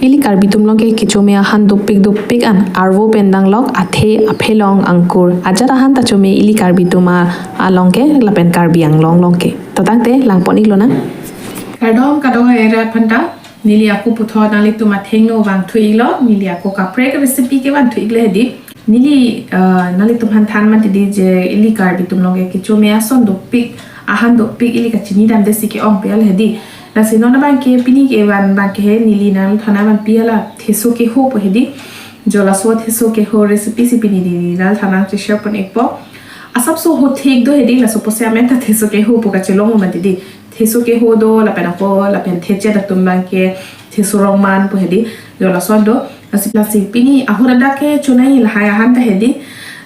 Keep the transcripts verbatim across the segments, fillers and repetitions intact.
Ili Karbi atum along ke kechome ahan dopik dopik an, arvo pen danglok, athe, aphelong, angkur, ajat ahan ta chome ili Karbi atum a-, along ke lapen Karbi Anglong along ke. To tangte langpon-ik lonang. Kardom kadokave arat aphanta, neli ako puthot nanglitum athengno vangthu-iklo, neli ako kaprek recipe kevanthu-iklo hedi. Neli, ah, nanglitum aphan than mati di je ili Karbi atum along ke kechome ason dopik, ahan dopik ili kachini damde si ke-ong piyal hedi. Lasi non abang ke pini kevan abang ke he neli nangthan abang piyala theso keho pu hedi. Jo laso theso keho recipe si pini neli nangthan nangche-share pon-ikpo. Asapso hothik do hedi, laso apotsi amen ta theso keho pu kachelong mati di. Theso keho do, lapen ako, lapen thechet atum abang ke theso rongman pu hedi, jo lason do. Lasi, lasi pini ahut adak kechonai lahai ahan ta hedi.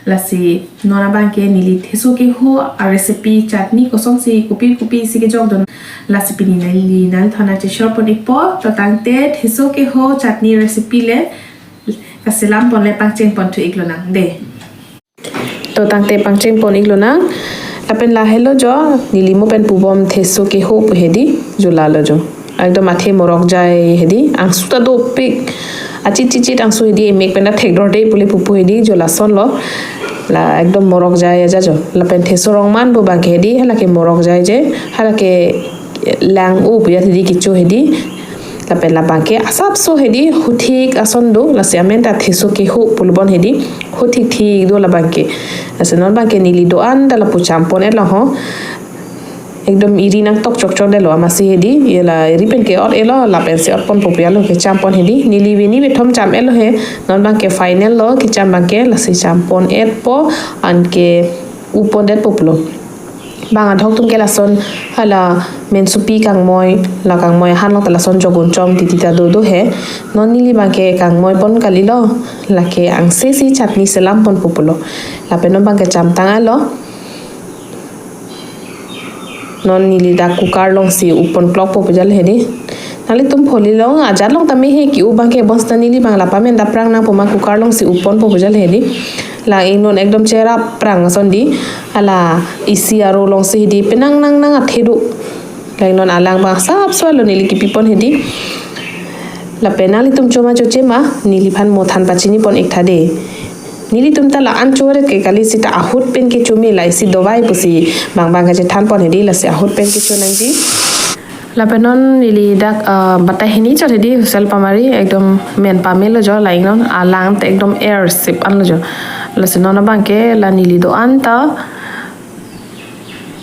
Lasi non abang ke neli theso keho a-recipe, chutney kosonsi kopi kopi si kejok dun, lasi pini neli nangthan nangche-share pon-ikpo. To tangte theso keho chutney recipe le kaselam pon le pangcheng ponthu-ik lonang de. To tangte pangcheng pon-ik lonang. Lapen lahelo jo, neli mo pen pubom theso keho pu hedi, jo lalo jo. Ekdom athe morok jai hedi, angsu ta dopik. Achit chit chit angsu hedi, emek pen ta thekdorde pule pupu hedi, jo lasonlo. La ekdom morok jai aja jo. Lapen theso rongman pu abang ke hedi, hala ke morok jai je, hala ke lang-o pu ya hedi kecho hedi. Lapen labang ke asapso hedi hothik ason do, lasi amen ta theso keho pulbon hedi, hothik thik do labang ke. Lasi non abang ke neli do-an ta lapu cham pon-et lo ho. Ekdom eri nangtok chokchok detlo amatsi hedi, ela eri pen ke-ot-etlo, lapen si ot ponpo piyalo kecham pon hedi. Neli veni vethom cham-etlo he, non abang ke final lo kecham abang ke, lasi cham pon-etpo, anke up pondetpo pulo. Bang adhok atum ke lason hala mensupi kangmoi, la kangmoi ahan along ta lason jogun chom titi ta dodo he. Non neli abang ke kangmoi pon kalilo, lake angse si chutney selam ponpo pulo. Lapen non abang ke cham tang-etlo. Non neli dak cooker alongsi up pon klokpo pujal hedi. Nanglitum pholi along ajat along tame he ke-u abang ke, bonsita neli abang la pamen ta prang nangpo ma, cooker alongsi up ponpo pujal hedi. La ingnon ekdom cherap prang ason di. Hala isi aro alongsi hedi penang nang nang athe do. La ingnon alang abang asapso lo neli kipi pon hedi. Lapen nanglitum choma choche ma, neliphan mo than pachini pon-ik tha de. Nelitum ta la-an choret ke kali, sita ahut pen kechome, la isi dovai pusi bang bang kachethan pon hedi, lasi ahut pen kecho nangji. Lapen non neli dak, ah, batai hini chot hedi, whistle pamari, ekdom men pamelo jo, la ingnon alang te ekdom air sip anlo jo. Lasi non abang ke la neli do-an ta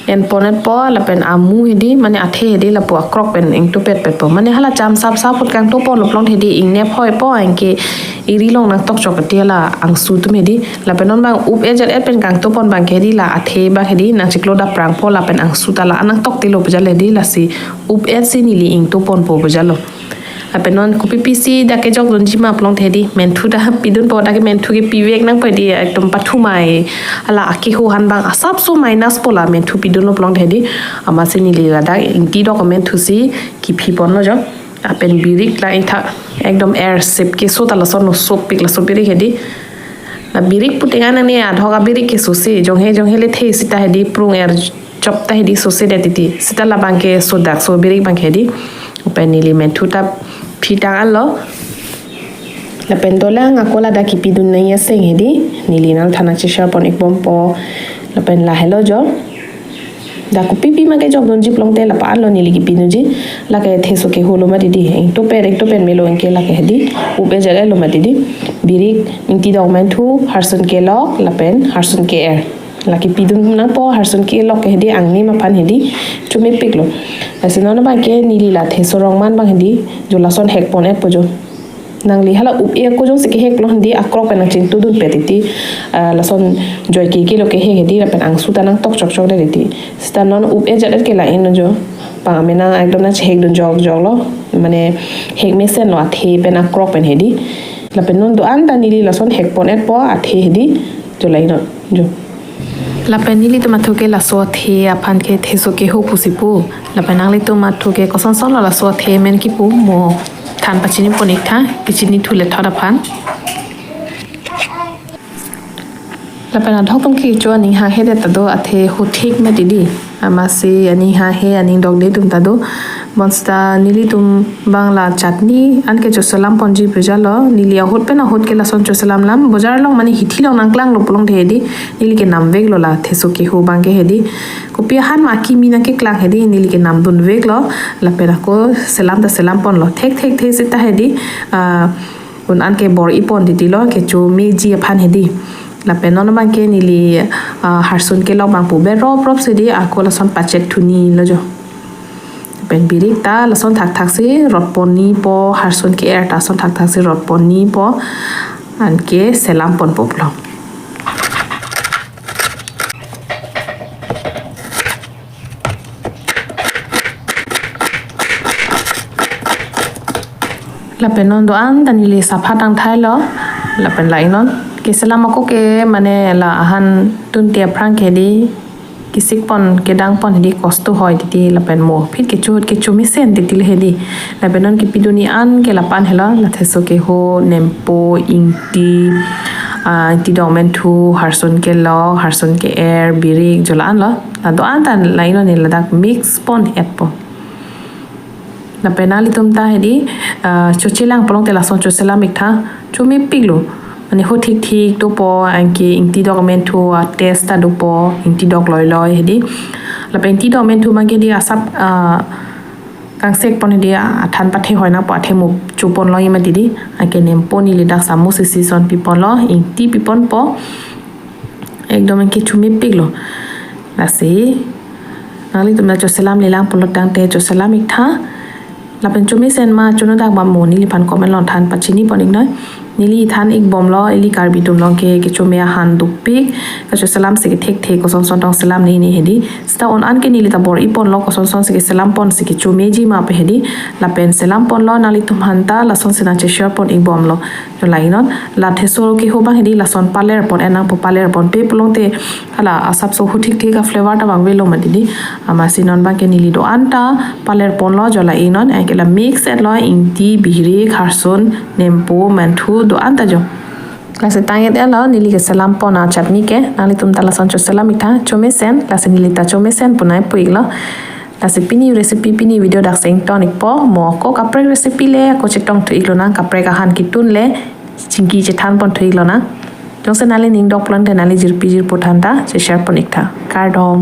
en pon-etpo, lapen amu hedi, mane athe hedi lapu akrok pen ingtupet petpo. Mane hala cham sap sap ahut kangto ponlo pulote hedi ingnep hoipo, anke eri along nangtok chok ati hala angsu atum hedi. Lapen non abang up-et jat-et pen kangto pon abang ke hedi, la athe abang hedi nangchiklo dap prangpo, lapen angsu ta la nangtok tilo pujal hedi, lasi up-et si neli ingto ponpo pujalo. Lapen non kopi pisi dak kejok dunji ma pulote hedi, menthu ta pidunpo, dak menthu ke pivek nangpo hedi, ekdom pathumai. Hala akeho ahan abang asapso minus po la menthu pidunlo pulote hedi. Amatsi neli ladak ingti dok menthu si kiphi ponlo jo. Lapen birik la ingtha ekdom air sip keso ta lason no sopik laso birik hedi. La birik pu tenga nang ne adhok abirik keso si, jonghe jonghe le the sita hedi prung er chop ta hedi sose det titi. Sita labang ke sodak so birik abang ke hedi. Lapen neli menthu ta phi tang-etlo. Lapen dolang ako ladak kipi dun nangji aseng hedi. Neli nangthan nangche-share pon-ik bompo. Lapen lahelo jo. Dak kopi pi ma kejok dunji pulote la pa-an lo neli kipi dunji. Lake theso keho lo mati di. Ingtupet, ingtupet melo anke lake hedi. Up-et jat-et lo mati di. Birik, ingti dok menthu, harsun kelok, lapen harsun ke-er. La kipi dun nangpo, harsun kelok ke hedi angnim aphan hedi chomepiklo. Lasi non abang ke neli la theso rongman abang hedi, jo lason hek pon-etpo jo. Nangli hala up-e ako jongsi keheklo hedi akrok pen nangchintu dunpet titi, ah, lason joike kelo kehek hedi, lapen angsu ta nangtok chok chok det titi. Sita non up-et jat-et ke la ingnon jo. Bang amena ekdom nangchehek dun jok joklo. Mane hek mesenlo athe pen akrok pen hedi. Lapen non do-an ta neli lason hek pon-etpo athe hedi. Jo la ingnon. Jo. Lapen nelitum athu ke laso athe aphan ke theso keho pusi pu. Lapen nanglitum athu ke koson son lo laso athe amen kipu mo than pachini pon-ik tha, kechini thu le thot aphan. Lapen adhok atum ke kecho aning hanghe det ta do, athe hothik mati di. Amatsi aning hanghe aning dokde atum ta do. Bonsita nelitum bang la chutney anke choselam ponji pejalo, neli ahut pen ahut ke lason choselam lam, bojar along mane hithi along nangklanglo pulote hedi, neli ke namveklo la theso keho bang ke hedi. Kopi ahan ma kimi nangkeklang hedi, neli ke namdunveklo, lapen ako selam ta selam ponlo. Thekthekthe seta hedi, ah, un-an ke bor-i pon titilo, kechomeji aphan hedi. Lapen non bang ke neli, ah, harsun kelok bang pu berop rop si di, ako lason pachet thunilo jo. Lapen birik ta lason thakthak si rot ponji po, harsun ke-er ta lason thakthak si rot ponji po, anke selam ponpo pulo. Lapen non do-an ta neli sapha tangthailo, lapen la-i non. Keselam ako ke mane la ahan tunte aphrang ke di, kesik pon, kedang pon hedi kosto hoi titi, lapen mo phit kecho, kechomesen titi le hedi. Lapen non kepidunji an ke lapu-an helo, la theso keho, nempo, ingti, ah, ingti dokmenthu, harsun kelok, harsun ke-er, birik, jo la-anlo. La do-an ta la-i non neli ladak mix pon-etpo. Lapen nanglitum ta hedi, ah, chochelang pulote lason choselam ik tha, chomepiklo. Mane ho thikthik dopo, anke ingti dokmenthu a-taste ta dopo, ingti dok loiloi hedi. Lapen ingti dokmenthu bang ke di asap, ah, kangsek pon hedi, athan pathe hoi nangpo, athe mo cho ponlo ima didi. Anke nempo neli dak samus isi son pi ponlo, ingti pi ponpo. Ekdom anke chomepiklo. Lasi nanglitum ta choselam lelang pulo tangte choselam ik tha. Lapen chomesen ma chonodak ma mo neliphan comment along than pachini pon iknoi. Neli than ik bomlo, ili Karbi atum along ke kechome ahan dopik. Kachoselam si kethekthe, koson son tong selam nini hedi. Seta un-an ke neli ta bor-i ponlo, koson son si keselam pon si kechomeji ma pu hedi. Lapen selam ponlo, nanglitum aphan ta lason si nangche-share pon ik bomlo. Jo la-i non, la theso keho bang hedi lason paler pon-et nangpo, paler ponpe pulote hala asapso ho thikthik a-flavor ta vangvelo ma didi. Amatsi non bang ke neli do-an ta paler ponlo, jo la-i non, anke la mix-etlo, ingti, birik, harsun, nempo, menthu, do-an ta jo. Lasi tang-et-etlo neli keselam pon a-chutney ke, nanglitum ta lason choselam ik tha, chomesen, lasi neli ta chomesen punai pu iklo. Lasi pini recipe, pini video dak si ington ikpo, mo ako kaprek recipe le ako chetong thu iklonang, kaprek ahan ketun le chingki chethan pon thu iklonang. Jongsi nangli ning dok pulote nangli jirpi jirpo than ta che-share pon ik tha. Kardom.